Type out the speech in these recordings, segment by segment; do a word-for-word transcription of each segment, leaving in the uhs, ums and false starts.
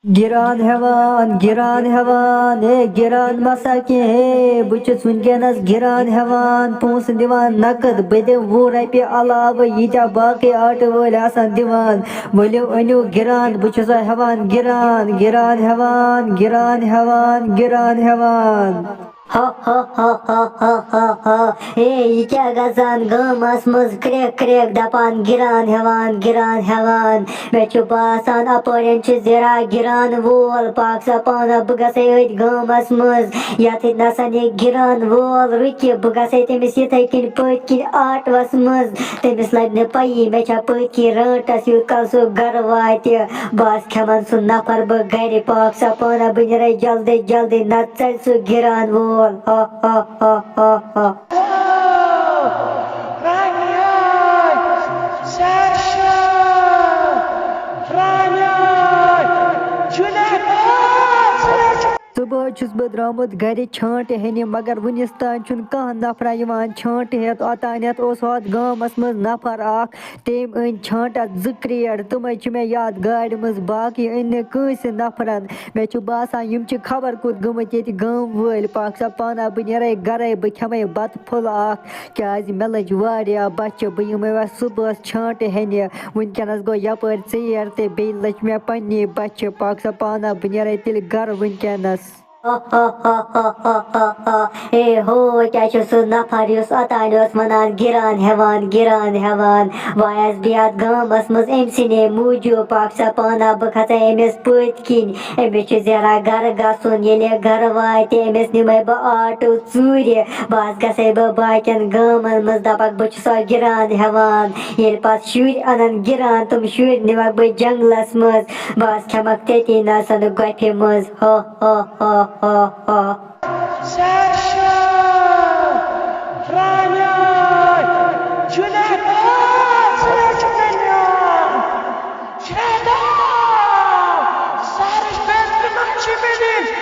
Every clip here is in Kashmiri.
گِران ہٮ۪وان، گِران ہٮ۪وان، اے گِران مسا کینٛہہ، اے بہٕ چھُس وٕنکیٚنَس گِران ہٮ۪وان، پونٛسہٕ دِوان نقد، بہٕ دِمہٕ وُہ رۄپیہِ علاوٕ ییٖتیٛاہ باقٕے آٹہٕ وٲلۍ آسَن دِوان۔ ؤلِو أنِو گِران، بہٕ چھُسو ہٮ۪وان گِران، گِران ہٮ۪وان، گِران ہٮ۪وان، گِران ہٮ۪وان۔ ہا ہا ہا ہا ہا ہا ہا۔ ہے، یہِ کیٛاہ گژھان گامَس منٛز؟ کرٛٮ۪کھ کرٛٮ۪کھ دَپان، گِران ہٮ۪وان، گِران ہٮ۪وان۔ مےٚ چھُ باسان، اَپٲرٮ۪ن چھِ زِرا گِران وول۔ پاک سا پانہ، بہٕ گژھے أتھۍ گامَس منٛز، یَتھ نَسَن یہِ گِران وول رُکہِ۔ بہٕ گژھے تٔمِس یِتھَے کِنۍ پٔتۍ کِنۍ آٹوَس منٛز۔ تٔمِس لَگہِ نہٕ پَیی مےٚ چھا پٔتۍ کِنۍ رٲنٛٹَس، یوٗت کال سُہ گَرٕ واتہِ۔ بہٕ آسہٕ کھٮ۪وان سُہ نفر، بہٕ گَرِ۔ پاک سا پانہ، بہٕ نیرے جلدی جلدی، نَتہٕ ژَلہِ سُہ گِران وول۔ ہا ہا ہا ہا ہا۔ رانیاے، سرشا، رانیاے، جُنید، آ، سرشا۔ صُبحٲے چھُس بہٕ درٛامُت گَرِ چھانٛٹہٕ ہٮ۪نہِ، مگر وُنِس تام چھُنہٕ کانٛہہ نفرا یِوان چھانٛٹہٕ ہٮ۪تھ۔ اوٚتانٮ۪تھ اوس ہۄتھ گامَس منٛز نفر اَکھ، تٔمۍ أنۍ چھانٛٹَس زٕ کرٛیٹ، تِمَے چھِ مےٚ یَتھ گاڑِ منٛز، باقٕے أنۍ نہٕ کٲنٛسہِ نفرَن۔ مےٚ چھُ باسان، یِم چھِ خبر کوٚت گٔمٕتۍ ییٚتہِ گامہٕ وٲلۍ۔ پاک سا پانہ، بہٕ نیرے گَرَے، بہٕ کھٮ۪مَے بَتہٕ پھوٚل اَکھ، کیٛازِ مےٚ لٔج واریاہ بۄچھِ۔ بہٕ یِمَے وۄنۍ صُبحَس چھانٛٹہٕ ہٮ۪نہِ۔ وٕنکیٚنَس گوٚو یَپٲرۍ ژیر تہٕ بیٚیہِ لٔج مےٚ پنٛنی بۄچھِ۔ پاک سا پانہ، بہٕ نیرے تیٚلہِ گَرٕ وٕنکیٚنَس۔ اے ہو، کیٛاہ چھُ سُہ نفر یُس اوٚتانۍ اوس وَنان، گِران ہٮ۪وان، گِران ہٮ۪وان؟ وۄنۍ آسہٕ بہٕ یَتھ گامَس منٛز أمۍ سٕنٛدے موٗجوٗب۔ پاک سا پانہ، بہٕ کھژے أمِس پٔتۍ کِنۍ۔ أمِس چھُ زیرا گَرٕ گژھُن۔ ییٚلہِ یہِ گَرٕ واتہِ، أمِس نِمَے بہٕ آٹوٗ ژوٗرِ۔ بہٕ حظ گژھے بہٕ باقیَن گامَن منٛز، دَپَکھ بہٕ چھُسا گِران ہٮ۪وان۔ ییٚلہِ پَتہٕ شُرۍ اَنَن گِران، تِم شُرۍ نِمَکھ بہٕ جنٛگلَس منٛز۔ بہٕ حظ کھٮ۪مَکھ تٔتی نَسَن گۄپھِ منٛز۔ ہا ہا ہا ہا ہا۔ سرشا، رانیاے، جُنید، آ، سرشا، رانیاے۔ شیدا، سرش بنت نقش بدین۔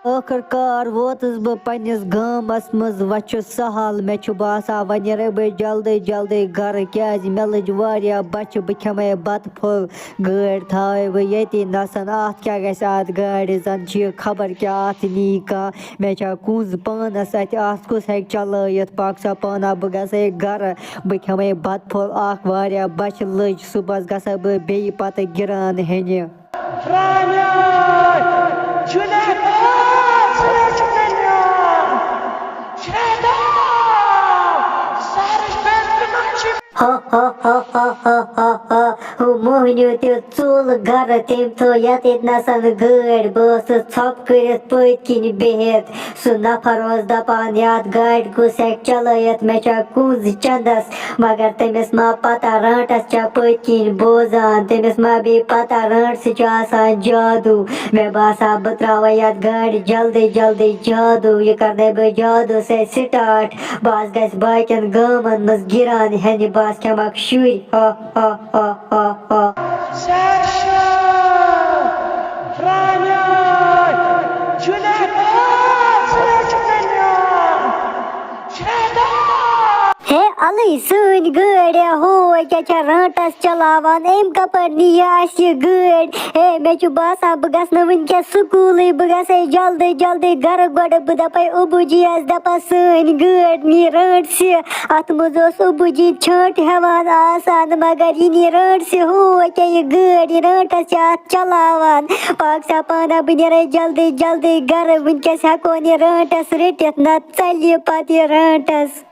ٲخٕر کار ووتُس بہٕ پنٛنِس گامَس منٛز۔ وۄنۍ چھُ سہل، مےٚ چھُ باسان، وۄنۍ نیرَے بہٕ جلدی جلدی گَرٕ، کیٛازِ مےٚ لٔج واریاہ بۄچھِ، بہٕ کھٮ۪مَے بَتہٕ پھوٚل۔ گٲڑۍ تھاوَے بہٕ ییٚتی نَسَن۔ اَتھ کیٛاہ گژھِ اَتھ گاڑِ؟ زَن چھِ یہِ خبر کیٛاہ، اَتھ نی کانٛہہ۔ مےٚ چھا کُنٛز پانَس اَتھِ، اَتھ کُس ہیٚکہِ چلٲیِتھ؟ پاک سا پانہ، بہٕ گژھَے گَرٕ، بہٕ کھٮ۪مَے بَتہٕ پھوٚل اَکھ۔ واریاہ بۄچھِ لٔج، صُبحَس گژھَے بہٕ بیٚیہِ پَتہٕ گِران ہیٚنہِ۔ رانیاے، جُنید، آ، سرشا، رانیاے۔ شیدا، سرش بنت نقش۔ ہا ہا ہا ہا ہا ہا ہا۔ ہُہ موہنیو تہِ ژوٚل گَرٕ، تٔمۍ تھٲو یَتھ ییٚتہِ نَسَن گٲڑۍ۔ بہٕ ٲسٕس ژھۄپہٕ کٔرِتھ پٔتۍ کِنۍ بِہِتھ۔ سُہ نفر اوس دَپان، یَتھ گاڑِ کُس ہیٚکہِ چلٲیِتھ، مےٚ چھا کُنٛز چَندَس۔ مگر تٔمِس ما پَتہ، رانٛٹَس چھا پٔتۍ کِنۍ بوزان، تٔمِس ما بیٚیہِ پَتہ، رانٛٹسٕے چھُ آسان جادوٗ۔ مےٚ باسان، بہٕ ترٛاوَے یَتھ گاڑِ جلدی جلدی جادوٗ، یہِ کَرنَے بہٕ جادوٗ سۭتۍ سِٹاٹ۔ بہٕ حظ گژھِ باقین گامن منٛز گِران ہٮ۪نہِ، بہٕ حظ کھٮ۪مکھ شُرۍ۔ ہا، ہا، ہا، ہا، ہا۔ سرشا، رانیاے، جُنید، آ، سرشا، رانیاے۔ شیدا۔ ہے، اَلٕے سٲنۍ گٲڑۍ، ہے، ہو، کیٛاہ چھےٚ رانٛٹس چلاوان؟ أمۍ کَپٲرۍ نِیہِ اَسہِ یہِ گٲڑۍ؟ ہے، مےٚ چھُ باسان، بہٕ گژھٕ نہٕ وٕنکٮ۪س سکوٗلٕے، بہٕ گژھٕ ہے جلدی جلدی گَرٕ۔ گۄڈٕ بہٕ دَپَے ابوٗ جِیَس، دَپَس، سٲنۍ گٲڑۍ نی رانٛٹسہِ۔ اَتھ منٛز اوس ابوٗ جی چھانٛٹہٕ ہٮ۪وان آسان، مگر یہِ نی رانٛٹسہِ۔ ہو، کیٛاہ یہِ گٲڑۍ، یہِ رانٛٹس چھِ اَتھ چلاوان۔ پاک سا پانہ، بہٕ نیرَے جلدی جلدی گَرٕ، وٕنکٮ۪س ہٮ۪کو نہٕ یہِ رانٛٹس رٔٹِتھ، نَتہٕ ژَلہِ یہِ پَتہٕ یہِ رانٛٹس۔